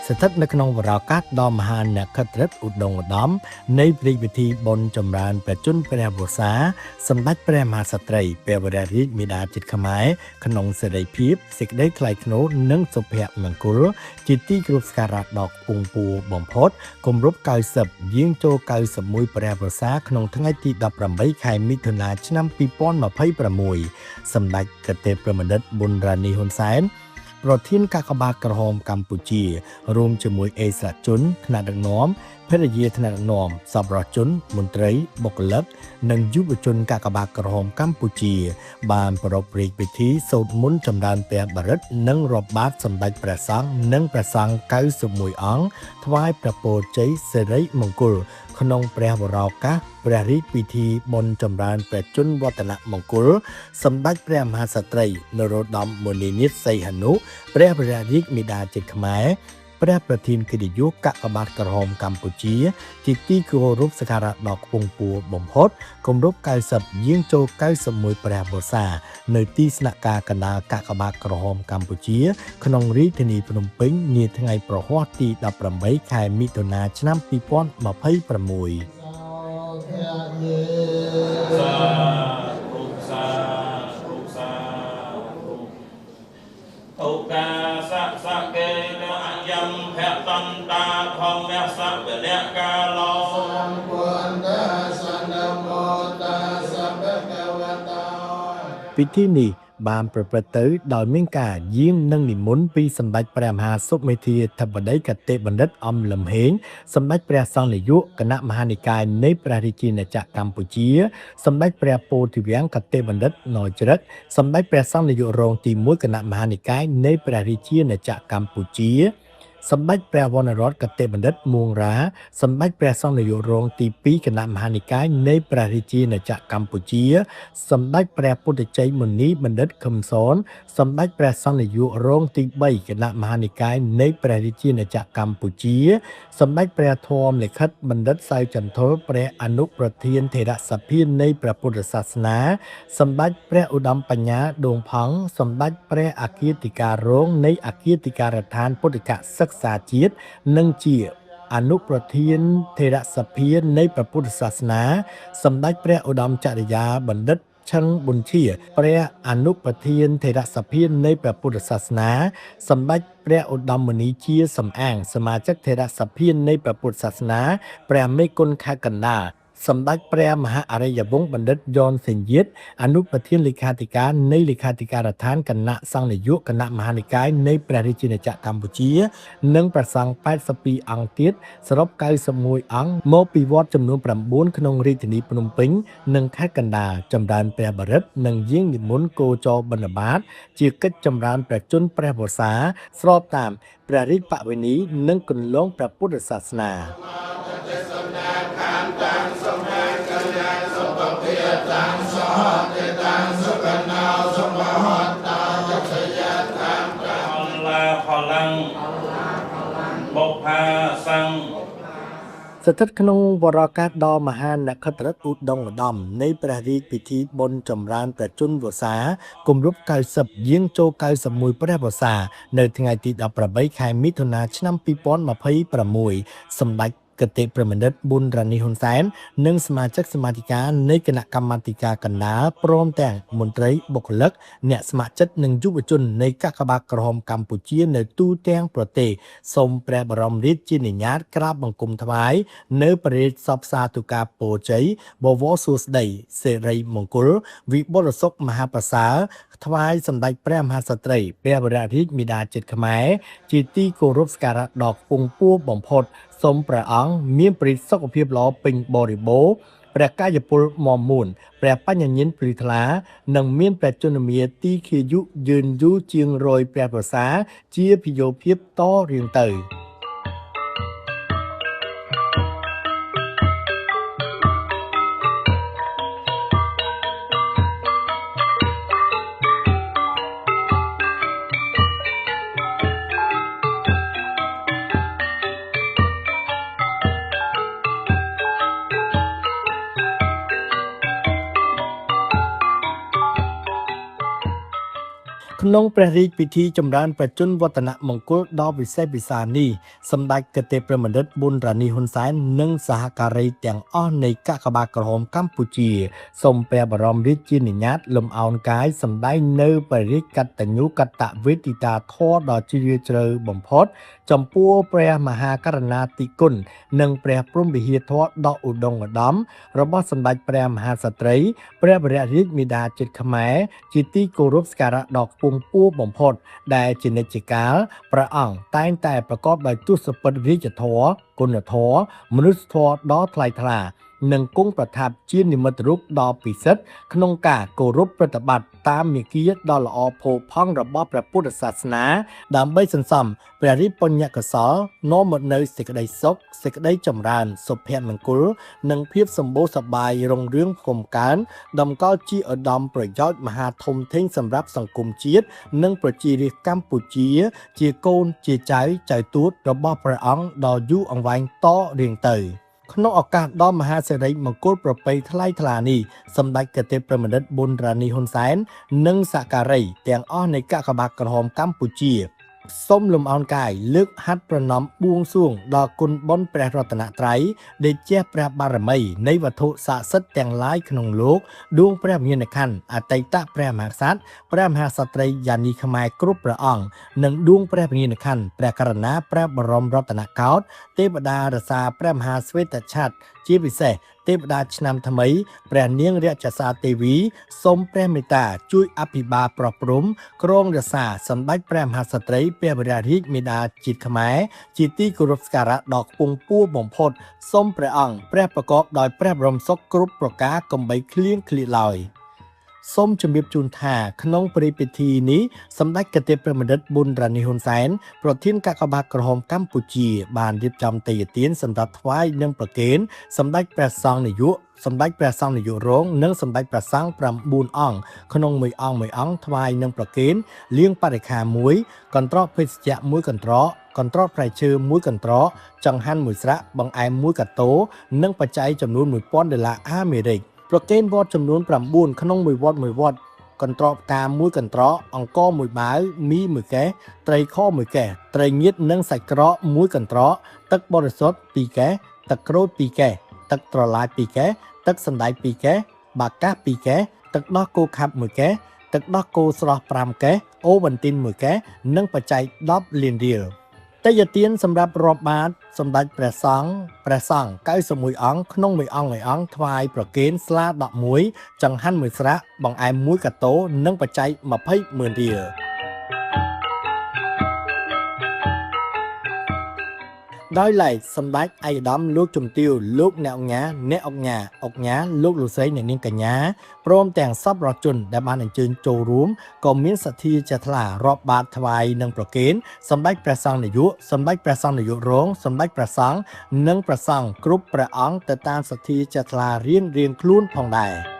ស្ថិតនៅក្នុងវរោកាសដ៏មហានក្ខត្រឹកឧត្តមឧត្តមនៃព្រះពិធីបុណ្យចម្រើនព្រះជន្មព្រះវស្សាសម្ដេចព្រះមហាក្សត្រីព្រះវររាជមាតាជាតិខ្មែរក្នុងសេរីភាពសេចក្តីថ្លៃថ្នូរនិងសុភមង្គលជាទីគោរពសក្ការៈដ៏ខ្ពង់ខ្ពស់បំផុតគម្រប់90យាងចូល91ព្រះវស្សាក្នុងថ្ងៃទី18ខែមិថុនាឆ្នាំ2026សម្ដេចកតេប្រមណ្ឌិតប៊ុនរ៉ានីហ៊ុនសែនប្រធានកាកបាទក្រហមកម្ពុជារួមជាមួយអេសរជនថ្នាក់ដឹកនាំភរិយាថ្នាក់ដឹកនាំសប្បុរសជនមន្ត្រីបុគ្គលិកនិងយុវជនកាកបាទក្រហមកម្ពុជាបានប្រារព្ធរាជពិធីសូត្រមន្តចម្រើនព្រះបរិត្តនិងរាប់បាតសម្ដេចព្រះសង្ឃនិងព្រះសង្ឃ91អង្គថ្វាយព្រះពរជ័យសិរីមង្គលក្នុងព្រះវរោកាសព្រះរាជពិធីបុណ្យចម្រើនព្រះជន្មវឌ្ឍនមង្គលសម្ដេចព្រះមហាក្សត្រីនរោត្តមមុនីនាថសីហនុព្រះវររាជមាតាជាតិខ្មែរព្រះប្រធានកិត្តិយសកាកបាទក្រហមកម្ពុជាជាទីគោរពសក្ការៈដ៏ខ្ពង់ខ្ពស់បំផុតគម្រប់90យាងចូល91ព្រះវស្សានៅទីស្នាក់ការកណ្ដាលកាកបាទក្រហមកម្ពុជាក្នុងរាជធានីភ្នំពេញនាថ្ងៃព្រហស្បតិ៍ទី18ខែមិថុនាឆ្នាំ2026ពិធីនេះបានប្រព្រឹត្តទៅដោយមានការយាងនិងនិមន្តពីសម្ដេចព្រះមហាសុមេធាធិបតីគតិបណ្ឌិតអំលឹមហេងសម្ដេចព្រះសង្ឃនាយកគណៈមហានិកាយនៃព្រះរាជាណាចក្រកម្ពុជាសម្ដេចព្រះពោធិវាំងគតិបណ្ឌិតណច្រិកសម្ដេចព្រះសង្ឃនាយករងទី1គណៈមហានិកាយនៃព្រះរាជាណាចក្រកម្ពុជាសម្ដេចព្រះវណ្ណរតគតិបណ្ឌិតមួងរ៉ាសម្ដេចព្រះសង្ឃនាយករងទី2គណៈមហានិកាយនៃព្រះរាជាណាចក្រកម្ពុជាសម្ដេចព្រះពុទ្ធជ័យមុនីបណ្ឌិតខឹមសនសម្ដេចព្រះសង្ឃនាយករងទី3គណៈមហានិកាយនៃព្រះរាជាណាចក្រកម្ពុជាសម្ដេចព្រះធម្មលិខិតបណ្ឌិតសៅចន្ទុលព្រះអនុប្រធានថេរសភានៃព្រះពុទ្ធសាសនាសម្ដេចព្រះឧត្តមបញ្ញាដួងផង់សម្ដេចព្រះអគ្គធិការរងនៃអគ្គធិការដ្ឋានពុទ្ធិកសិក្សាជាតិនិងជាអនុប្រធានថេរសភានៃព្រះពុទ្ធសាសនាសម្ដេចព្រះឧត្តមចរិយាបណ្ឌិតឆឹងប៊ុនជាព្រះអនុប្រធានថេរសភានៃព្រះពុទ្ធសាសនាសម្ដេចព្រះឧត្តមមុនីជាសំអាងសមាជិកថេរសភានៃព្រះពុទ្ធសាសនាព្រះមេគុណខេត្តកណ្ដាលសម្ដេចព្រះមហាអរិយវង្សបណ្ឌិតយ៉នសេងយាតអនុប្រធានលេខាធិការនៃលេខាធិការដ្ឋានគណៈសង្ឃនាយកគណៈមហានិកាយនៃព្រះរាជាណាចក្រកម្ពុជានិងព្រះសង្ឃ82អង្គទៀតសរុប91អង្គមកពីវត្តចំនួន9ក្នុងរាជធានីភ្នំពេញនិងខេត្តកណ្ដាលចម្រើនព្រះបរិត្តនិងយាងនិមន្តគោចរបិណ្ឌបាតជាកិច្ចចម្រើនព្រះជន្មព្រះវស្សាស្របតាមព្រះរាជបវេនីនិងគន្លងព្រះពុទ្ធសាសនាស្ថិតក្នុងវរោកាសដ៏មហានក្ខត្រឹកឧត្តមឧត្តមនៃព្រះរាជពិធីបុណ្យចម្រើនព្រះជន្មវស្សាគម្រប់90យាងចូល91ព្រះវស្សានៅថ្ងៃទី18ខែមិថុនាឆ្នាំ2026សម្ដេចគតិប្រមណ្ឌិតប៊ុនរ៉ានីហ៊ុនសែននិងសមាជិកសមាធិការនៃគណៈកម្មាធិការកណ្ដាលព្រមទាំងមន្ត្រីបុគ្គលិកអ្នកស្ម័គ្រចិត្តនិងយុវជននៃកាកបាទក្រហមកម្ពុជានៅទូទាំងប្រទេសសូមព្រះបរមរាជានុញ្ញាតក្រាបបង្គំថ្វាយនៅព្រះរាជសពសាធុការពរជ័យបវរសួស្តីសិរីមង្គលវិបុលសុខមហាប្រសើរថ្វាយសម្ដេចព្រះមហាក្សត្រីព្រះវររាជមាតាជាតិខ្មែរជាទីគោរពសក្ការៈដ៏ខ្ពង់ខ្ពស់បំផុតសូមព្រះអង្គមានព្រះសុខភាពល្អពេញបរិបូរណ៍ព្រះកាយពលមាំមួនព្រះបញ្ញញាណភ្លឺថ្លានិងមានព្រះជន្មាទីខាយុយឺនយូរជាងរយព្រះវស្សាជាភិយោភាពតរៀងទៅ ក្នុងព្រះរាជពិធីចម្រើនព្រះជន្មវឌ្ឍនមង្គលដ៏វិសេសវិសាលនេះសម្ដេចគតិព្រះបណ្ឌិតប៊ុនរ៉ានីហ៊ុនសែននិងសហការីទាំងអស់នៃកាកបាទក្រហមកម្ពុជាសូមព្រះបរមរាជានុញ្ញាតលំអោនកាយសម្ដែងនៅព្រះរាជកតញ្ញូកតវេទិតាធម៌ដ៏ជ្រាលជ្រៅបំផុតចំពោះព្រះមហាករុណាធិគុណនិងព្រះព្រហ្មវិហារធម៌ដ៏ឧត្តមឧត្តមរបស់សម្ដេចព្រះមហាក្សត្រីព្រះវររាជមាតាជាតិខ្មែរជាទីគោរពសក្ការៈដ៏ខ្ពង់ខ្ពស់បំផុតដែលជានិច្ចកាលព្រះអង្គតែងតែប្រកបដោយទសពិធរាជធម៌គុណធម៌មនុស្សធម៌ដ៏ថ្លៃថ្លានិងគង់ប្រថាប់ជានិមិត្តរូបដ៏ពិសិដ្ឋក្នុងការគោរពប្រតិបត្តិតាមមាគ៌ាដ៏ល្អផូរផង់របស់ព្រះពុទ្ធសាសនាដើម្បីសន្សំព្រះរាជបញ្ញកុសលនាំមកនូវសេចក្តីសុខសេចក្តីចម្រើនសុភមង្គលនិងភាពសម្បូរសប្បាយរុងរឿងគំកើនតម្កល់ជាឧត្តមប្រយោជន៍មហាធំធេងសម្រាប់សង្គមជាតិនិងប្រជារាស្ត្រកម្ពុជាជាកូនជាចៅចៅទួតរបស់ព្រះអង្គដ៏យូរអង្វែងតរៀងទៅក្នុងឱកាសដ៏មហាសិរីមង្គលប្រពៃថ្លៃថ្លានេះសម្ដេចគតិព្រះបណ្ឌិតប៊ុនរ៉ានីហ៊ុនសែននិងសហការីទាំងអស់នៃកាកបាទក្រហមកម្ពុជាសូមលំអោនកាយលើកហត្ថប្រណម្យបួងសួងដល់គុណបុណ្យព្រះរតនត្រ័យដែលជាព្រះបារមីនៃវត្ថុស័ក្តិសិទ្ធិទាំងឡាយក្នុងលោកដួងព្រះវិញ្ញាណក្ខន្ធអតីតព្រះមហាក្សត្រព្រះមហាក្សត្រីយានីខ្មែរគ្រប់ព្រះអង្គនិងដួងព្រះវិញ្ញាណក្ខន្ធព្រះករុណាព្រះបរមរតនកោដ្ឋទេវតារក្សាព្រះមហាស្វេតឆត្រជាពិសេសទេវតាឆ្នាំថ្មីព្រះនាងរាជសាទេវីសូមព្រះមេត្តាជួយអភិបាលប្រោះព្រំគ្រងរក្សាសម្ដេចព្រះមហាក្សត្រីព្រះវររាជមាតាជាតិខ្មែរជាទីគោរពសក្ការៈដ៏ខ្ពង់ខ្ពស់បំផុតសូមព្រះអង្គព្រះប្រកបដោយព្រះបរមសុខគ្រប់ប្រការកុំបីឃ្លៀងឃ្លាតឡើយសូមជម្រាបជូនថាក្នុងព្រះពិធីនេះសម្ដេចគតិព្រះបណ្ឌិតប៊ុនរ៉ានីហ៊ុនសែនប្រធានកាកបាទក្រហមកម្ពុជាបានរៀបចំទេយ្យទានសម្រាប់ថ្វាយនិងប្រគេនសម្ដេចព្រះសង្ឃនាយកសម្ដេចព្រះសង្ឃនាយករងនិងសម្ដេចព្រះសង្ឃ9អង្គក្នុងមួយអង្គមួយអង្គថ្វាយនិងប្រគេនលៀងបរិក្ខាមួយកន្ត្រកភេសជ្ជៈមួយកន្ត្រកកន្ត្រកផ្លែឈើមួយកន្ត្រកចង្ហាន់មួយស្រាក់បង្អែមមួយកតូនិងបច្ច័យចំនួន1000ដុល្លារអាមេរិកប្រគេនវត្តចំនួន9ក្នុងមួយវត្តមួយវត្តកន្ត្រកផ្កាមួយកន្ត្រកអង្ករមួយបាវមីមួយកេះត្រីខមួយកេះត្រីងៀតនិងសាច់ក្រកមួយកន្ត្រកទឹកបរិសុទ្ធ2កេះទឹកក្រូច2កេះទឹកត្រឡាច2កេះទឹកសណ្តែក2កេះបាកាស2កេះទឹកដោះគោខាប់1កេះទឹកដោះគោស្រស់5កេះអូវ៉ាន់ទីន1កេះនិងបច្ច័យ10លានរៀលទេយ្យទានសម្រាប់រាប់បាតសម្ដេចព្រះសង្ឃព្រះសង្ឃ91អង្គក្នុងមួយអង្គមួយអង្គថ្វាយប្រគេនស្លា11ចង្ហាន់មួយស្រាក់បង្អែមមួយកតូនិងបច្ច័យ20ម៉ឺនរៀលដោយឡែកសម្ដេចឯកឧត្តមលោកជំទាវលោកអ្នកឧកញ៉ាអ្នកឧកញ៉ាឧកញ៉ាលោកលោកស្រីអ្នកនាងកញ្ញាព្រមទាំងសប្បុរសជនដែលបានអញ្ជើញចូលរួមក៏មានសទ្ធាជ្រះថ្លារាប់បាតថ្វាយនិងប្រគេនសម្ដេចព្រះសង្ឃនាយកសម្ដេចព្រះសង្ឃនាយករងសម្ដេចព្រះសង្ឃនិងព្រះសង្ឃគ្រប់ព្រះអង្គទៅតាមសទ្ធាជ្រះថ្លារៀងៗខ្លួនផងដែរ។